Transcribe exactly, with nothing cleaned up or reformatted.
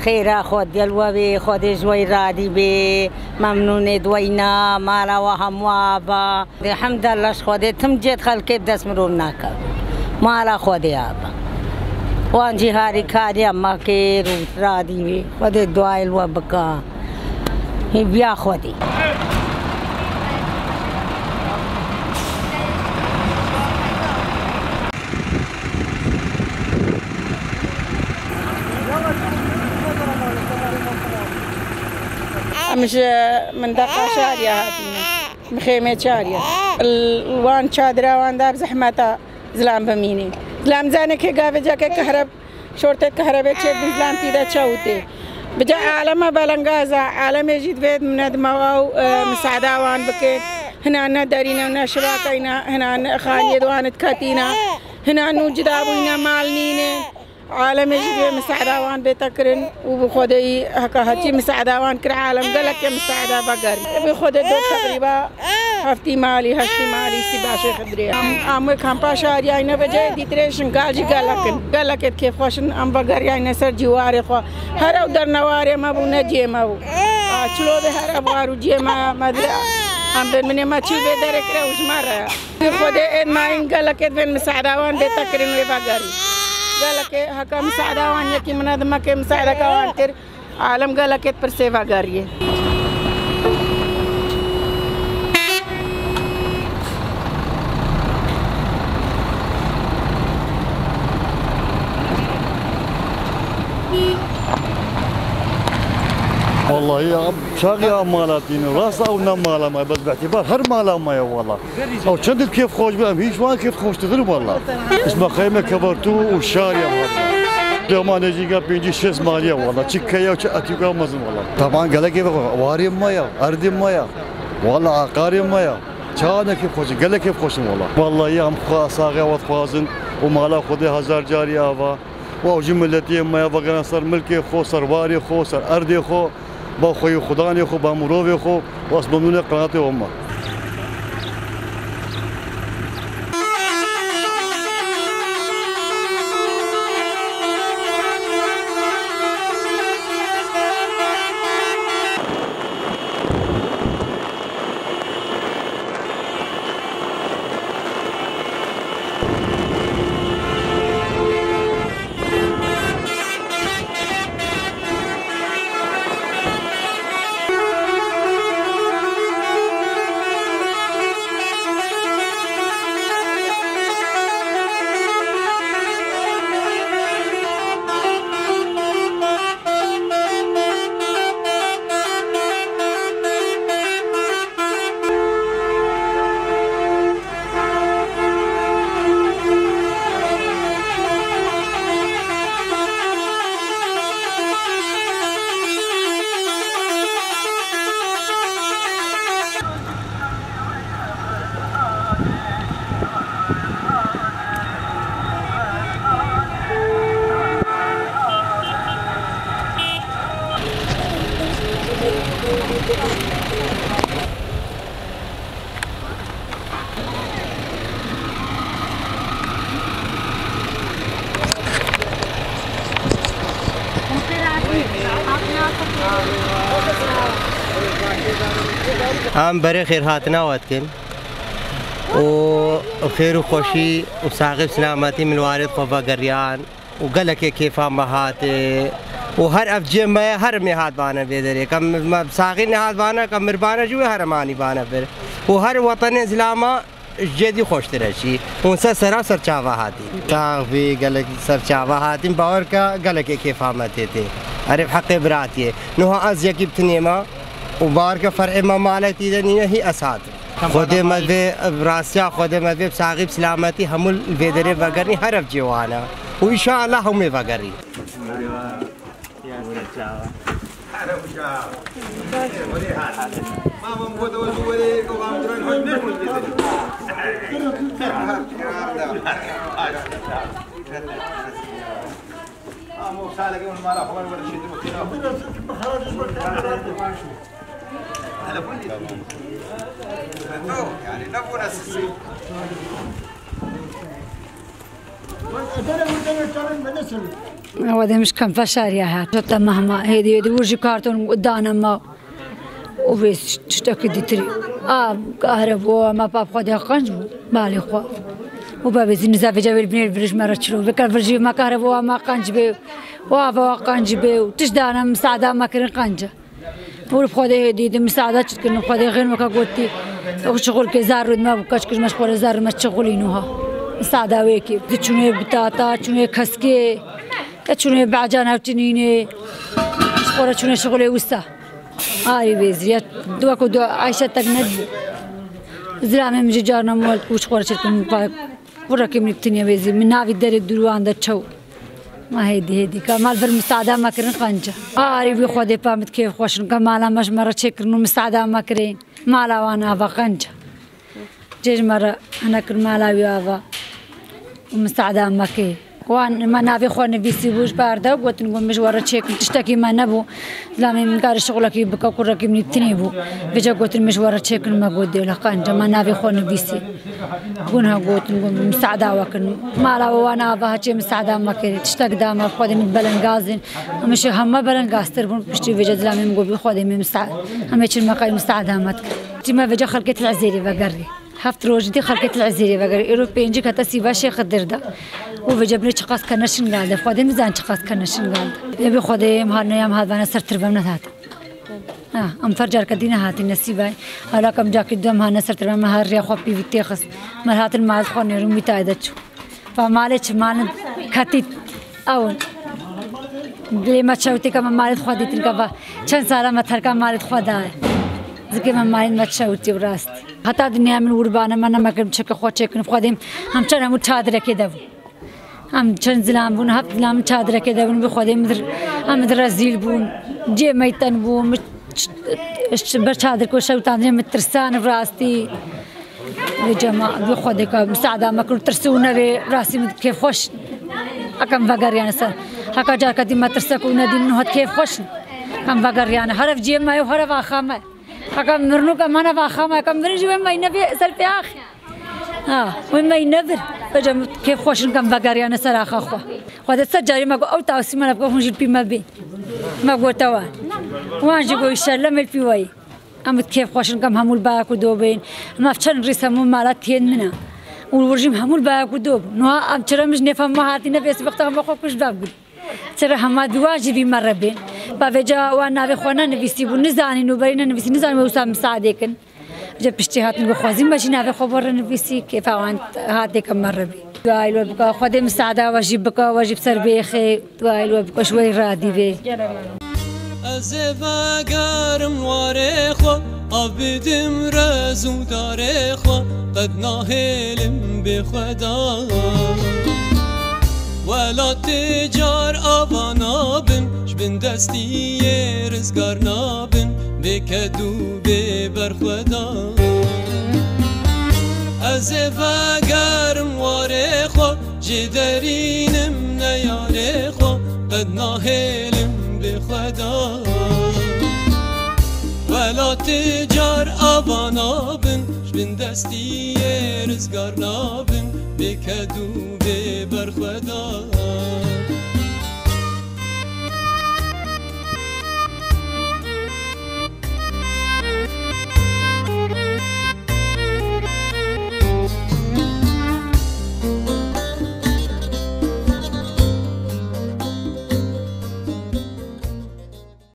Xêra Xwedê li we bê, Xwedê ji we radî bê. Memnûnê di we ne, mala we hemû ava. Elhemdulillah, ji Xwedê tim cêt xelkê bi dest mirov nakeve. Mala Xwedê ava. Wan jî harîkariya me kir û radî bê. Xwedê duayê li we bike. Hêviya Xwedê. Em ji mindeqa Şariya hatîne. Mixêmê Şariya. Li wan çadira wan de bi zehmeta zilam bimînê. Zilam zanê kê gavê cake kehreb, şortê kehrebê çêbû, zilam tî de çewtê. Bi ca alema belengaza, alemê jî divê minedima û, e, misada wan bike. Hina ne derîne, ne şibakeyne, hina ne xaniyê di wan diketîne. Hina nû cida bûyne, mal nîne. Alemê jî divê misada wan bête kirin û bi Xwedê yî heka heçî misada wan kir, alem gelekê misada vegerî. Bi Xwedê do teqrîba heftî malî, heştî malî sî başê xidrê. Em, em wê kampa şariyayne ve cayê dîtirê şingal jî gelek in. Gelekê kêfxweş in, em vegeriyayne ser cîwarê xwe. Here û dernewarê me bû, ne ciyê me bû. A, çilovê here bi war û ciyê me, me dire. Em bên minê me çi vê derê kire û ji me re. Xwedê ên mayîn gelekê divên misada wan bête kirin wê vegerî. Gelekê heka misada wan yekî minedimekê misadeka wan kir, alem gelekê pirsê vegeriyê. Wallahî ya, çaxî a mala tîne, rast ew ne mala me, bes bi îtîbar her mala me ye wala. Ew çend kêf xweş be, em hîç wan kêf xweştir wala. Îsma xeyme kevertû û şar ya wala. Dema nêzîka pêncî şêst maliye wala. Çi keya, çi etîka mezin wala. Taban gelekê ve warê me ya, erdê me ya. Wala aqarê me ya. Çawa ne kêf xweş in, gelek kêf xweş in wala. Wallahî em xwe saxê we dixwazin û mala Xwedê hezar carî ava. Û ew jî miletiyê me ya, vegerin ser milkê xwe, ser warê xwe, ser erdê xwe. Ba xweyî xudanê xwe, ba mirovê xwe, û ez memnûnê qenatê wan me. Em berê xêrhatina we dikin û xêr û xweşî û saxî û silametî min warê xwe vegeriyan. û gelekê kêfa me hatê û her ev cê me ye, her em ê hatibane vê derê. Ke me, me saxî nehatibane, ke mirbane jî wê her em anîbane vir. Û her wetenê zilama ji cê dî xweştir e jî. Hûn ser sera serçava hatî. Sax bî, gelek serçava hatîn. Bawer ke gelekê kêfa me tê tê. Erê bi heqê biratiyê. Nuha ez yekî bi tinê me û bawer ke ferê me malek tî de nîne, hî ez hatim. Xwedê me vê, bi rastiya Xwedê me vê bi saxî bi silametî hemû li vê derê vegerî, her ev cê wan e. Û înşallah hemû ê vegerî. Ewa demiş kam veşariya hat. Jota mahma hêdî hêdî wurjî karton dana ma. Û vê tiştekî dîtirî. A, kahre bû, ma pap xwe de qenc bû, malê xwe. Û bavêzî niza vêca wê binêr virij me re çiro. Vê ka virjî ma kahre bû, ma qenc bê. Û ava wa qenc bê. Û tişt dana misada me kirin qenc e. Û li xwe de hêdî di misada çi dikirin, xwe de xêr me ka gotî. Ew şixul ke zar rûd me bû, kaç kir me ji xwe re zar me çixulî nûha. Misada wê kê. Di çûnê bitata, çûnê keskê. Ya çûnê becan hevçinînê. Ji xwe re çûnê şixulê wisa. Arî vêzî ya, wek ku du Ayşe tek nedibû. Zilamê min jî carna mal û ji xwe re çêdikim, kurekê min tinê vêzî. Min navî derê dûrwan de çew. Ma hêdî hêdî. Ka mal vir misada me kirin qenca. Arî wî Xwedê pa min kêf xweş in. Ka mala me ji me re çêkirin û misada me kirin. Mala wan ava qenca. Cêj me re hene kir mala wî ava û misada me kê. Wan me navê xwe nivîsî bû ji ber de gotin, got, min ji we re çêkin, tiştekî me nebû. Zilamê min karê şixulekî bike, kurekî min tinê bû. Vêca gotin, min ji we re çêkin, me got, dêla qenca, me navê xwe nivîsî. Gunha gotin, got, misada we kin. Mala we wan ava heçê misada me kirê. Tiştek da me, Xwedê min belengazin. Em şi heme belengaztir bûn. Piştî vêca zilamê min got, bi Xwedê min misada. Em ê çin me qey misada me dikin. Tî me vêca xelkê Til Ezêrê vegerê. Heft roj dî xelkê Til Ezêrê vegerê. Îro pêncî kete sîba Şêx Xidir de. Û vêca binê çiqas kene Şingal de. Xwedê nizan çiqas kene Şingal de. Ê bi Xwedê em hatine, em hatvane ser tirve min hat. Ha, em fer carke dî nehatî nesîbay. Hala kam cakî dem hane ser tirve me her riya xwe pîvî têxist. Me hatin mal xwe nêrûn wî tayde çû. Va malê çi malin ketî ew. Dilê me çewtê ke me malê xwe dîtin ke va çend sala me terka malê xwe daye. Zikê me malê me çewtî û rastî. Heta dinya min wirbane me nemekirim çeke xwe çêkin. Xwedê em çend hemû çadirekê de bûn. Em çend zilam bûn, heft zilam çadirekê de bûn, bi Xwedê min dir, em dir rezîl bûn. Cê meyten bû, min ç-, ç-, ber çadir ku şewitandinê min tirsan bi rastî. Vê cema, bi Xwedê ka misada me kir, tirsû nebê, rastî min kêfxweş. Hekem vegeriyane ser. Heka carka dî me tirsek û nedî min hat kêfxweş. Hekem vegeriyane. Herev ciyê me yo, herev axa me. Heka mirnûka me ne vaxa me, hekem virin jî wê me nebê ser pê axî. Ha, wê me nebir. Vêca min kêfxweş in kem vegeriyane ser axa xwe. Xwedê sed carî me got, ew tawsî me nebike, hûn jî li pî me bê. Me gote wan. Wan jî got, şerle me li pî wayî. Em bi kêf xweş in, em hemû li baya ku do bên. Em ev çend rîs hemû mala tiyên min e. Û wir jî em hemû li baya ku do bin. Niha em çira min ji nêfa me hatî ne vêsî wexta hema xwe kuj bab gul. Çira hema diwan jî vî me re bên. Ba vêca wan navê xwe nenivîsî bû, nizanîn û berî nenivîsî, nizanî wê wisa misadê kin. Vêca piştî hatin ku xwezî me jî navê xwe bo re nivîsî, kêfa wan hatê ke me re bî. Duayê we bike, Xwedê misada we jî bike, we jî bi ser bêxê. Duayê we bike, ji we radî bê. Ez ê vegerim warê xwe, av bidim rez û darê xwe, qet nahêlim bê xwe da. Welatê car ava nabin, ji bin destiyê rizgar nabin, bê ked û bê berxweda. Ez ê vegerim warê xwe, jê derînim neyarê xwe, qet nahêlim bê xweda. Welatê car ava nabin, ji bin destiyê rizgar nabin, bê ked û bê berxweda.